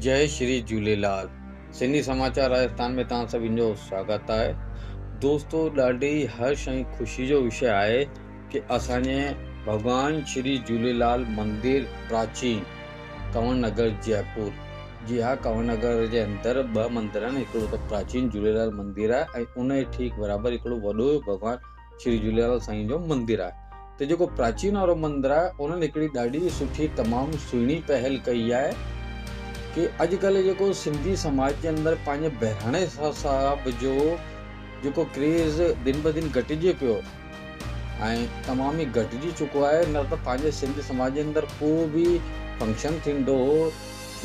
جئي شري جهوليلال سنڌي سماچار راجستان ۾ توهان سڀني جو سواگت آهي دوستو ڏاڍي هرش ۽ خوشي جو وشي آهي ڪي اسان جي ڀڳوان شري جهوليلال مندر پراچين ڪنور نگر جئپور جي ها ڪنور نگر جي اندر ٻه مندر آهن هڪڙو ته پراچين جهوليلال مندر آهي ۽ ان جي ٺيڪ برابر هڪڙو وڏو ڀڳوان شري جهوليلال سائين جو مندر آهي ته جيڪو پراچين وارو مندر آهي انهن هڪڙي ڏاڍي سٺي تمام سهڻي پهل ڪئي آهي ڪي اڄڪلهه جيڪو سنڌي سماج جي اندر پنهنجي بهراڻي صاحب جو جيڪو ڪريز دن به دن گهٽجي پيو ۽ تمام ئي گهٽجي چڪو آهي نه ته پنهنجي سنڌي سماج جي اندر ڪو به فنڪشن ٿيندو هو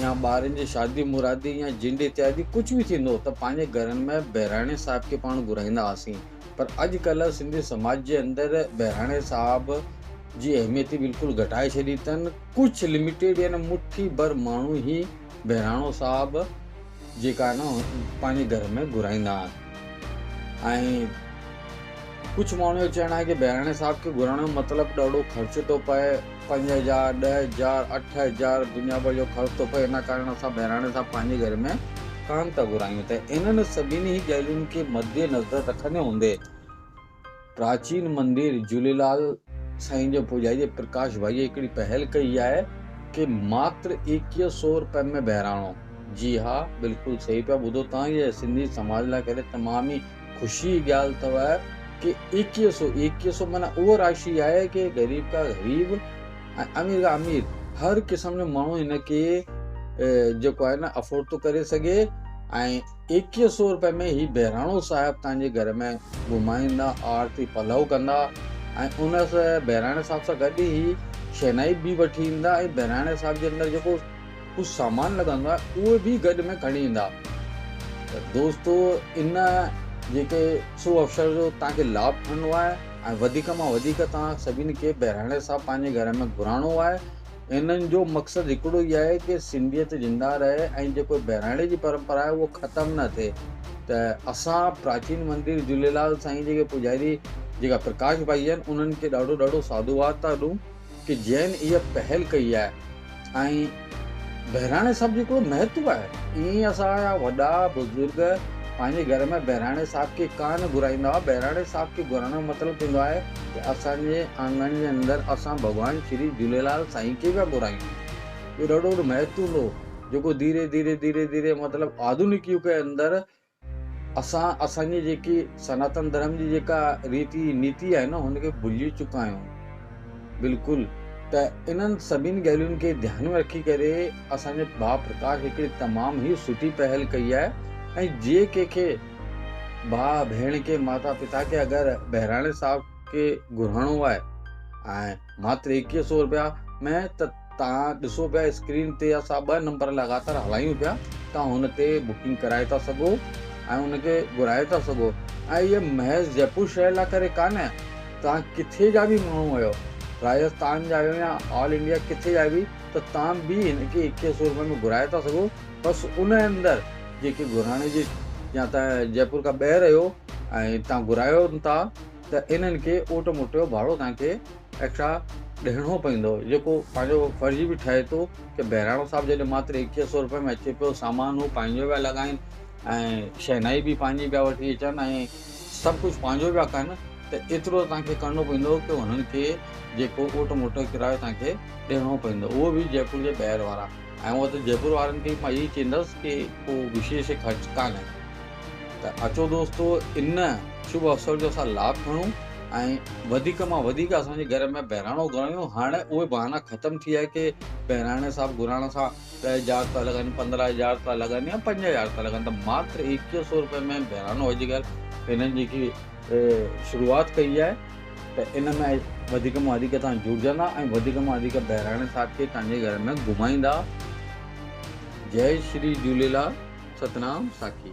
يا ٻارن جي شادي مرادي يا جنڊ اتيادي ڪجهه به ٿيندو هو ته پنهنجي گهرن ۾ بهراڻي صاحب کي پاڻ گهرائيندا هئاسين پر اڄ ڪلهه سنڌي سماج جي اندر بهراڻي صاحب جي اهميت ئي بلڪل گهٽائي ڇڏي اٿن. ڪجهه لميٽيڊ يعني مٺي ڀر ماڻهو ئي بهراڻو صاحب جيڪا نه پنهنجي گهر ۾ گهرائيندا آهن ۽ ڪجهه ماڻهن جو چوڻ آهي ڪي بهراڻي صاحب کي گهرائڻ جو مطلب ڏاڍو خرچ ٿو پئي 5000، 10,000، 8000 دنيا ڀر جو خرچ ٿو پئي ان ڪارڻ اسان بهراڻي صاحب پنهنجي گهر ۾ ڪانه ٿا گهرايون ته انهن سڀني ڳالهين کي مد نظر رکندي هوندي پراچين مندر جهوليلال سائين جي پوڄاري پرڪاش ڀائيء هڪڙي پهل ڪئي آهي ڪي ماتر ايڪيهه سو رپين ۾ بهراڻو جي ها بلڪل صحيح پيا ٻڌو توهان هي سنڌي سماج لاء ڪري تمام ئي خوشي جي ڳالهه اٿو ڪي ايڪيهه سو، ايڪيهه سو معنيٰ اهو راشي آهي ڪي غريب کا غريب ۽ امير کا امير هر قسم جو ماڻهو هن کي جيڪو آهي نه افورڊ ٿو ڪري سگهي ۽ ايڪيهه سو روپئي ۾ هي بهراڻو صاحب تنهنجي گهر ۾ گهمائيندا آرتي پلو ڪندا ۽ ان بهراڻي صاحب سان گڏ هي شهنائي به وٺي ايندا ۽ بهراڻي صاحب جي اندر جيڪو ڪجهه سامان لڳندو آهي اهو به گڏ ۾ کڻي ايندا ته دوستو ان جيڪي سو اوسر جو توهان کي لاڀ کڻڻو آهي ۽ وڌيڪ مان وڌيڪ توهان سڀني کي بهراڻي صاحب پنهنجي گهر ۾ گهرائڻو آهي انهن جو مقصد هڪڙو ئي آهي ڪي سنڌيت زنده رهي ۽ جيڪو بهراڻي جي پرمپرا آهي اهو ختم نه ٿئي ته اسان پراچين مندر جهوليلال سائين جيڪي پوڄاري جيڪا پرڪاش ڀائي آهن انهن کي ڏاڍو ڏاڍو ساڌوواد ٿا ڏون ڪي جنهن اها پهل ڪئي آهي ۽ بهراڻي صاحب جو هڪڙو مهتو آهي. ائين ئي اسان جا وڏا بزرگ پنهنجي گهر ۾ بهراڻي صاحب کي ڪانه گهرائيندا هئا. بهراڻي صاحب کي گهرائڻ جو مطلب ٿيندو آهي ته اسان جي آڱڻ جي اندر اسان ڀڳوان شري جهوليلال سائين کي پيا گهرايون. اهو ڏاڍو وڏو مهتو هوندو هو جيڪو ڌيري ڌيري ڌيري ڌيري مطلب آڌونڪ يگ جي اندر اسان اسان جي جيڪي سناتن ڌرم جي جيڪا ريتي نيتي آهي نه هن کي ڀلجي چڪا آهيون بلڪل ته انهن سڀني ڳالهين کي ڌيان ۾ رکي ڪري اسان جي ڀاء پرڪاش هڪڙي تمام هي سٺي پهل ڪئي آهي ۽ جي ڪنهن کي ڀاء ڀيڻ کي ماتا پتا کي اگر بهراڻي صاحب کي گهرائڻو آهي ۽ ماتر ايڪيهه سو روپيا ۾ ته توهان ڏسو پيا اسڪرين تي اسان ٻه نمبر لڳاتار هلايون پيا توهان هن تي بڪنگ ڪرائي ٿا سگهو ۽ ان کي گهرائي ٿا سگهو ۽ اهي محض جئپور شهر لاء ڪري ڪانه توهان ڪٿي جا به ماڻهو آهيو راجسٿان جا آهيو يا آل انڊيا ڪٿي جا به ته توهان به هن کي ايڪيهه سو روپئي ۾ گهرائي ٿا سگهو بس ان اندر جيڪي گهرائڻ جي يا ته جئپور کان ٻاهر آهيو ۽ توهان گهرايو ٿا ته انهن کي اوٽ موٽ جو ڀاڙو توهان کي ايڪسٽرا ڏيڻو پوندو جيڪو پنهنجو فرض به ٺهي ٿو ڪي بهراڻو صاحب جڏهن ماتر ايڪيهه سو روپئي ۾ اچي پيو سامان هو پنهنجو پيا لڳائين ۽ شهنائي به پنهنجي پيا وٺي اچن ۽ سڀ ڪجهه پنهنجو پيا ڪن ته ايترو توهان کي ڪرڻو پوندو ڪي هنن کي جيڪو اوٽ موٽ جو ڪرايو توهان کي ڏيڻو پوندو اهو به جئپور جي ٻاهر وارا ۽ هونء ته جئپور وارن کي مان اهو ئي چوندس ڪي ڪو وشيش خرچ ڪانهي ته اچو دوستو ان شڀ اوسر جو اسان لاڀ کڻون ۽ وڌيڪ مان وڌيڪ اسان جي گهر ۾ بهراڻو گهرايون هاڻي اهي بهانا ختم ٿي ويا ڪي بهراڻي صاحب گهرائڻ سان 10,000 ٿا لڳن 15,000 ٿا لڳن يا 5,000 ٿا لڳن ته ماتر ايڪيهه سو روپئي ۾ بهراڻو اڄڪلهه هنن جيڪي شروعات ڪئي آهي ته ان ۾ وڌيڪ مان وڌيڪ توهان جڙجندا ۽ وڌيڪ مان وڌيڪ بهراڻي صاحب کي توهان جي گهر ۾ گهمائيندا جئي شري جهوليلال ستنام ساکي.